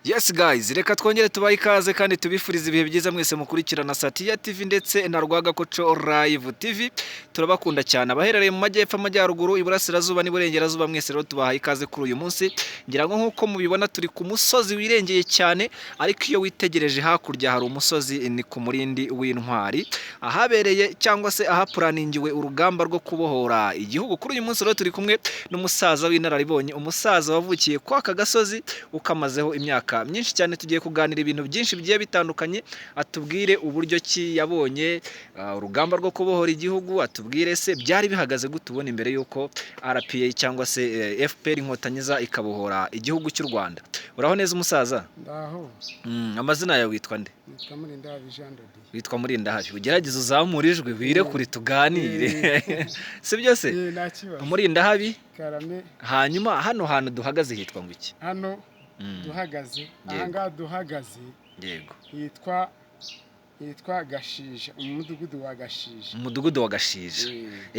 Yes guys, reka twongere tubahe ikaze kandi tubifurize ibihe byiza mwese mukurikirana Satiya TV ndetse na Rwagakoco Live TV. Turabakunda cyane abaherereye mu majyepfo, amajyaruguru, iburasirazuba n'iburengerazuba, mwese rero tubahaye ikaze kuri uyu munsi. Ngira ngo nk'uko mubibona turi ku musozi wirengeye cyane, ariko iyo witegereje hakurya hari umusozi, ni ku Murindi w'Intwari, ahabereye cyangwa se ahapuraningiwe urugamba rwo kubohora igihugu. Kuri uyu munsi rero turi kumwe n'umusaza w'inararibonye, umusaza wavukiye kwa aka gasozi ukamazeho imyaka myinshi cyane. Tugiye kuganira ibintu byinshi bigiye bitandukanye, atubwire uburyo ki yabonye urugamba rwo kubohora igihugu, atubwire se byari bihagaze gute ubona imbere y'uko RPA cyangwa se FPR Inkotanyi za ikabohora igihugu cy'u Rwanda. Uraho neza, umusaza? Ndaho. Amazina yawe witwa nde? Nitwa Murindahabi Jean de Dieu. Witwa Murindahabi. Ugerageze uzamure ijwi wirekure tuganire, si byo se? Eh, nta kibazo. Murindahabi. Karame. Hanyuma hano hantu duhagaze hitwa ngo iki? Hano duhagaze, ahangaha duhagaze hitwa Gashija, umudugudu wa Gashija. Umudugudu wa Gashija.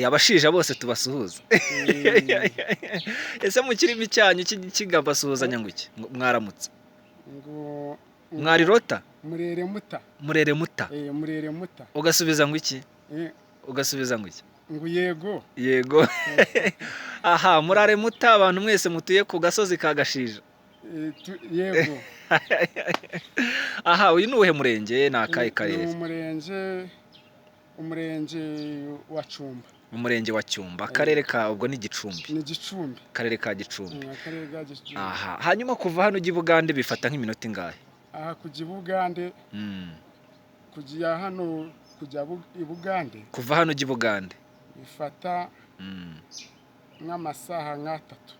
Abashija bose tubasuhuza. Ese mu kirimi cyanyu kigabasuhuzanya ngo iki? Ngo mwaramutse? Ngo Mwarirota? Murere muta. Murere muta. Eh, murere muta. Ugasubiza ngo iki? Ugasubiza ngo iki? Ngo yego. Yego. Aha, murare muta abantu mwese mutuye ku gasozi ka Gashija. Yego. Aha, uyu ni uwuhe murenge, ni akahe Ni karere? Umurenge wa Cyumba. Umurenge wa Cyumba, akarere ka ubwo ni Gicumbi? Ni Gicumbi. Akarere ka Gicumbi. Akarere ka Gicumbi. Aha, hanyuma kuva hano ujya i Bugande bifata nk'iminota ingahe? Aha kujya i Bugande, kujya hano kujya i Bugande, Kuva hano ujya i Bugande. bifata nk'amasaha nk'atatu.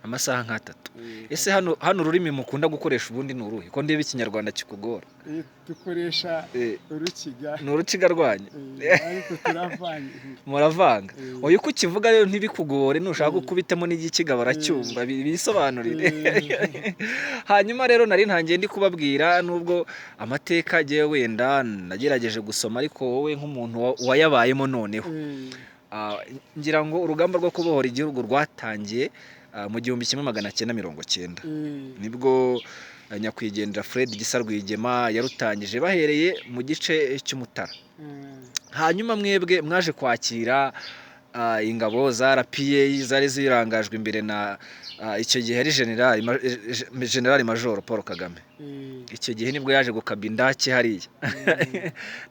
Amasaha nk'atatu. Ese hano ururimi mukunda gukoresha ubundi ni uruhe, ko ndeba Ikinyarwanda kikugora? Dukoresha Urukiga. Ni Urukiga rwanyu? Ariko turavanga. Muravanga. Eh. Oya, uko ukivuga rero ntibikugore, nushaka ukubitemo n'Igikiga baracyumva, bisobanurire. Hanyuma rero nari ntangiye ndi kubabwira, nubwo amateka agiye wenda nagerageje gusoma, ariko wowe nk'umuntu wayabayemo noneho, ngira ngo urugamba rwo kubohora igihugu rwatangiye mu 1990, nibwo nyakwigendera Fred Gisa Rwigema yarutangije bahereye mu gice cy'Umutara. Hanyuma mwebwe mwaje kwakira ingabo za RPA zari zirangajwe imbere na icyo gihe yari General Major Paul Kagame. Icyo gihe nibwo yaje gukaba indake hariya.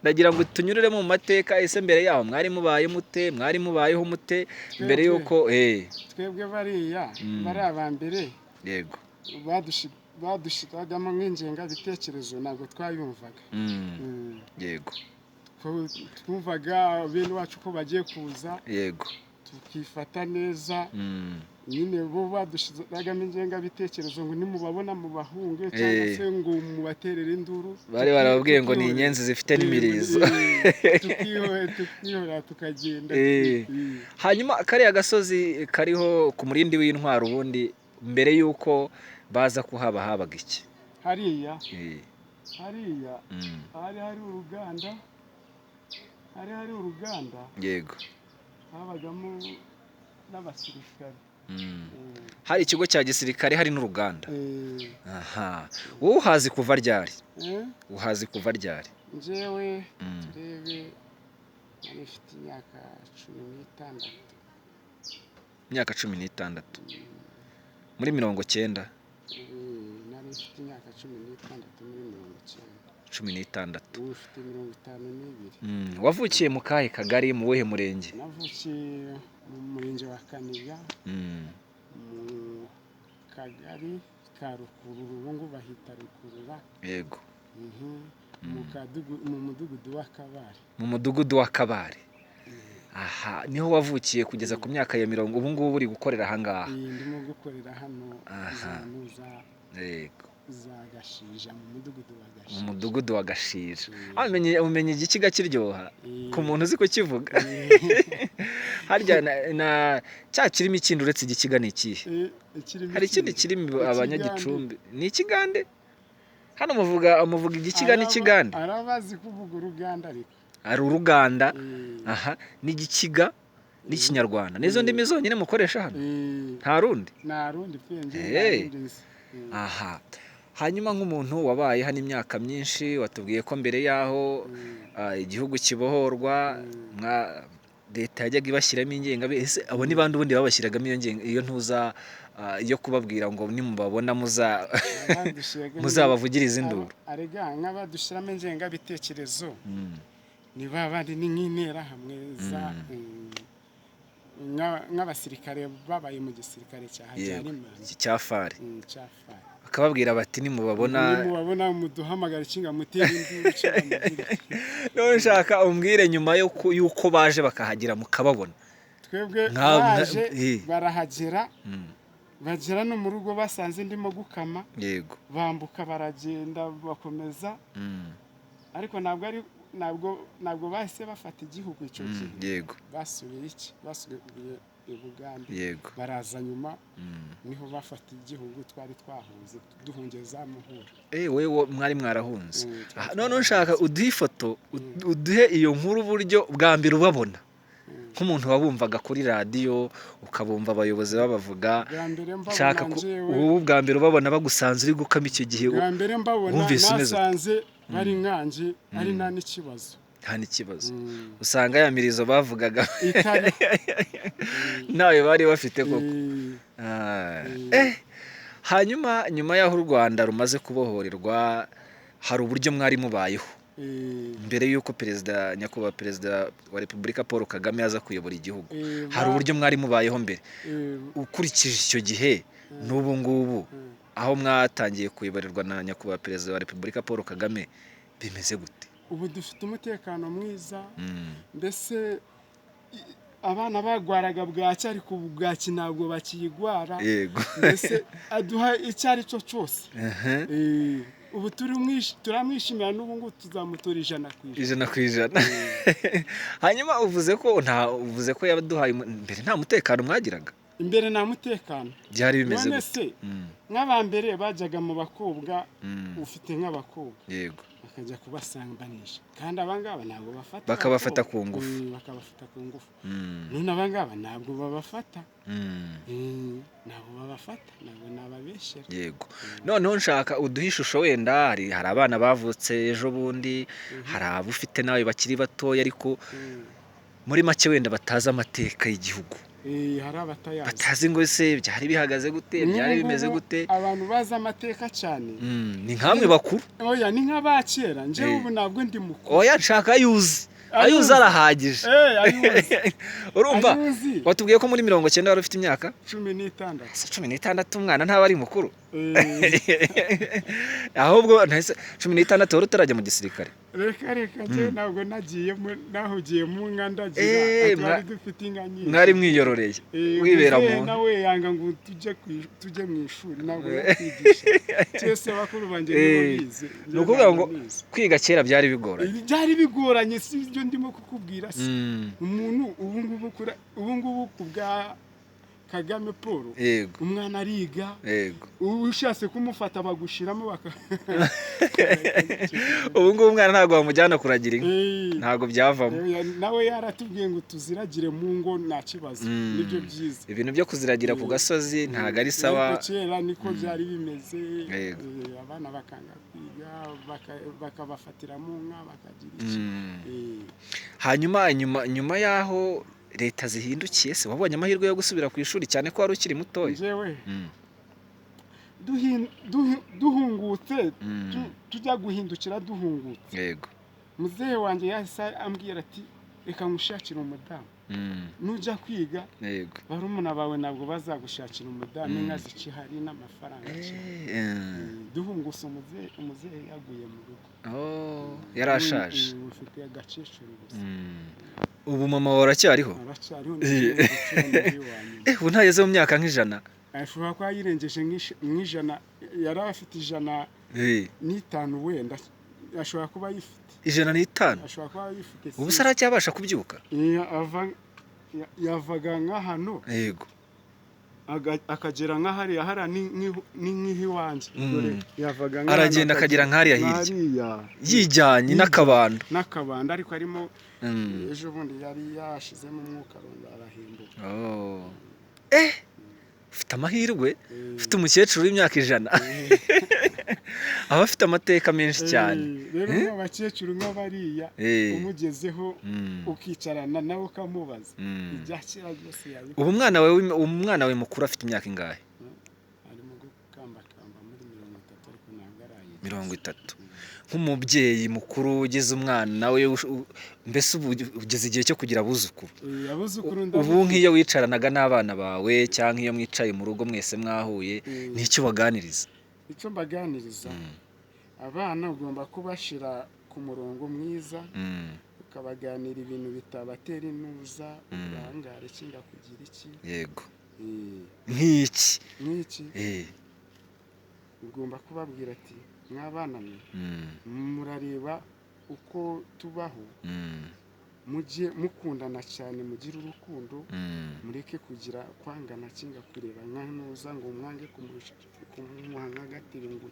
Ndagira ngo tunyurire mu mateka. Ese mbere yaho mwari mubaye mute, mwari mubayeho mute mbere y'uko Twebwe bariya bari aba mbere badushiragamo nk'ingengabitekerezo, ntabwo twayumvaga. Twumvaga bene wacu ko bagiye kuza, tukifata neza. Nyine bo badushiragamo ingengabitekerezo ngo nimubabona mubahunge, cyangwa se ngo mubaterere induru. Bari barababwiye ngo ni inyenzi zifite n'imirizo. Tukihorera tukagenda. Hanyuma kariya gasozi kariho ku Murindi w'Intwaro, ubundi mbere y'uko baza kuhaba habaga iki? Hariya, hariya hari hari uruganda, hari hari uruganda. Habagamo n'abasirikare. Hari ikigo cya gisirikare, hari n'uruganda. Aha wowe uhazi kuva ryari? Eh? Uhazi kuva ryari? Njyewe, turebe, nari mfite imyaka 16. Imyaka 16 muri 90? Nari mfite imyaka 16 muri 90. 16. Ubu mfite 52. Wavukiye mu kahe kagari, mu wuhe murenge? Navukiye mu murenge wa Kaniga, mu kagari ka Rukurura, ubu ngubu bahita Rukurura. Mu mudugudu wa Kabare. Mu mudugudu wa Kabare. Aha niho wavukiye kugeza ku myaka ya mirongo, ubu ngubu uri gukorera ahangaha? Ndimo gukorera hano za za Gashija, mu mudugudu wa Mu Gashija. mudugudu wa Gashija. Umenye Igikiga kiryoha ku muntu uzi kukivuga. Harya na cya kirimi kindi uretse Igikiga ni ikihe? Ikirimi Hari ikindi kindi. kirimi? Ikigande. Abanyagicumbi ni Ikigande? Hano muvuga Igikiga n'Ikigande? Hari abazi kuvuga Uruganda ariko. Hari Uruganda. Aha n'Igikiga n'Ikinyarwanda, nizo ndimi zonyine mukoresha hano? Eh. Nta rundi? Nta rundi pe, njye nta rundi nzi. Aha. Hanyuma nk'umuntu wabaye hano imyaka myinshi, watubwiye ko mbere y'aho igihugu kibohorwa, leta yajyaga ibashyiramo ingengabihe. Ese abo ni bande ubundi babashyiragamo iyo ngenga, iyo ntuza, yo kubabwira ngo nimubabona muzabavugirize induru? Arega nk'abadushyiramo ingengabitekerezo ni ba bandi, ni nk'interahamwe za nk'abasirikare babaye mu gisirikare cya Habyarimana. Cya FAR. Cya FAR. Bakababwira bati nimubabona, nimubabona muduhamagara, ikinga mutere induru, cyangwa mugire iki. None nshaka umbwire nyuma y'uko baje bakahagera mukababona. Twebwe baje barahagera, bagera no mu rugo basanze ndimo gukama, bambuka baragenda bakomeza, ariko ntabwo ari ntabwo bahise bafata igihugu icyo gihe. Basubiye iki? Basubiye i Bugande. Baraza nyuma, niho bafata igihugu twari twahunze, duhungiye za Muhura. Wewe mwari mwarahunze. None nshaka uduhe ifoto, uduhe iyo nkuru, uburyo bwa mbere ubabona nk'umuntu wabumvaga kuri radiyo, ukabumva abayobozi babavuga. Bwa mbere mbabona, Nshaka njyewe ubu bwa mbere ubabona bagusanze uri gukama icyo gihe, bwa mbere mbabona wumvise umeze ute? Nasanze bari nkanjye, ari nta n'ikibazo. Nta n'ikibazo. Usanga ya mirizo bavugaga Itari ntayo bari bafite koko. Hanyuma nyuma y'aho u Rwanda rumaze kubohorerwa, hari uburyo mwari mubayeho mbere y'uko perezida, nyakubahwa perezida wa Repubulika Paul Kagame aza kuyobora igihugu. Hari uburyo mwari mubayeho mbere. Ukurikije icyo gihe n'ubu ngubu, aho mwatangiye kuyoborerwa na nyakubahwa perezida wa Repubulika Paul Kagame, bimeze gute? Ubu dufite umutekano mwiza. Mbese abana bagwaraga bwaki, ariko ubu bwaki ntabwo bakiyigwara. Mbese aduha icyo ari cyo cyose. Ubu turamwishimira, n'ubu ngubu tuzamutora 100%. 100%. Hanyuma uvuze ko yaduhaye mbere nta mutekano mwagiraga? Imbere nta mutekano. Byari bimeze None gute? se nk'abambere bajyaga mu bakobwa, ufite nk'abakobwa, bakajya kubasambanisha, kandi abangaba ntabwo bafata Bakabafata abakobwa. ku ngufu. Bakabafata ku ngufu. None abangaba ntabwo babafata. Ntabwo babafata, ntabwo nababeshyera. Yego, noneho nshaka uduhe ishusho. Wenda hari abana bavutse ejo bundi, hari abo ufite nawe bakiri batoya, ariko muri make wenda batazi amateka y'igihugu, Hari abatayazi, batazi ngo ese byari bihagaze gute, byari N'ubu bimeze ngubu gute. abantu bazi amateka cyane Ni nkamwe bakuru. Oya, ni nk'abakera. Njyewe ubu ntabwo ndi mukuru. Oya, nshaka ayuzi, ayuzi Ayuzi. arahagije. Ayuzi. Urumva, Ayuzi. watubwiye ko muri 90 wari ufite imyaka 16. Ese 16 umwana ntaba ari mukuru? Ahubwo ntese 16 wari utarajya mu gisirikare? Reka reka, njyewe ntabwo nagiyemo, nahugiye mu nka ndagira. Twari dufite inka nyinshi. Mwari mwiyororeye, wibera Muzehe mu nawe yanga ngo tujye mu ishuri, ntabwo yatwigisha, cyese bakuru banjye nibo bize. Ni ukuvuga ngo kwiga kera byari bigoranye. Byari bigoranye, si ibyo ndimo kukubwira se? Umuntu ubu ngubu ubu ngubu ku bwa Kagame Paul, umwana ariga. Ubu ushatse kumufata bagushiramo baka Ubu ngubu umwana ntabwo bamujyana kuragira inka, ntabwo byavamo. Nawe yaratubwiye ngo tuziragire mu ngo nta kibazo, nibyo byiza. Ibintu byo kuziragira ku gasozi ntabwo ari sawa. Ariko kera niko byari bimeze. Abana bakanga kwiga, bakabafatira mu nka, bakagira iki. Hanyuma nyuma y'aho leta zihindukiye se, wabonye amahirwe yo gusubira ku ishuri, cyane ko wari ukiri mutoya? Njyewe duhungutse, tujya guhindukira duhungutse, muzehe wanjye yahise ambwira ati: "Reka nkushakire umudamu, nujya kwiga barumuna bawe ntabwo bazagushakira umudamu, inka zikihari n'amafaranga akihari." Duhungutse umuzehe yaguye mu rugo. Oh, yari ashaje. Ufite agakecuru gusa. Ubu mama wawe aracyariho? Aracyariho, ni wa nyuma. Ubu ntageze mu myaka nk'100? Ashobora kuba yirengeje nk'ijana, yari afite ijana n'itanu wenda, ashobora kuba ayifite. 105? Ashobora kuba ayifite. Ubu se aracyabasha kubyuka? Yavaga nka hano akagera nka hariya, hariya ni nk'iwanjye. Dore yavaga nka hano Aragenda akagera nk'hariya hirya. Nk'hariya. Yijyanye n'akabando. N'akabando, ariko arimo ejo bundi yari yashizemo umwuka, arongera arahimbuka. Oh. Ufite amahirwe, ufite umukecuru w'imyaka 100, aba afite amateka menshi cyane. Rero nk'abakecuru nk'abariya, umugezeho, ukicarana nawe, ukamubaza ibya kera byose, yabikora. Ubu umwana wawe mukuru afite imyaka ingahe? Arimo gukambakamba muri 30, ariko ntabwo arayigeza. 30. Nk'umubyeyi mukuru ugize umwana we, mbese ubu ugeze igihe cyo kugira abuzukuru. Abuzukuru Ubu ndabufite. nk'iyo wicaranaga n'abana bawe, cyangwa iyo mwicaye mu rugo mwese mwahuye, ni icyo ubaganiriza? Icyo mbaganiriza abana, ugomba kubashyira ku murongo mwiza, ukabaganira ibintu bitabatera intuza, uburangare cyangwa kugira iki. Nk'iki? Nk'iki? Ugomba kubabwira ati: "Mwabana mwe, murareba uko tubaho, mujye mukundana cyane, mugire urukundo, mureke kugira kwangana cyangwa kureba nka ntuza ngo mwange kumuha nk'agatebe ngo."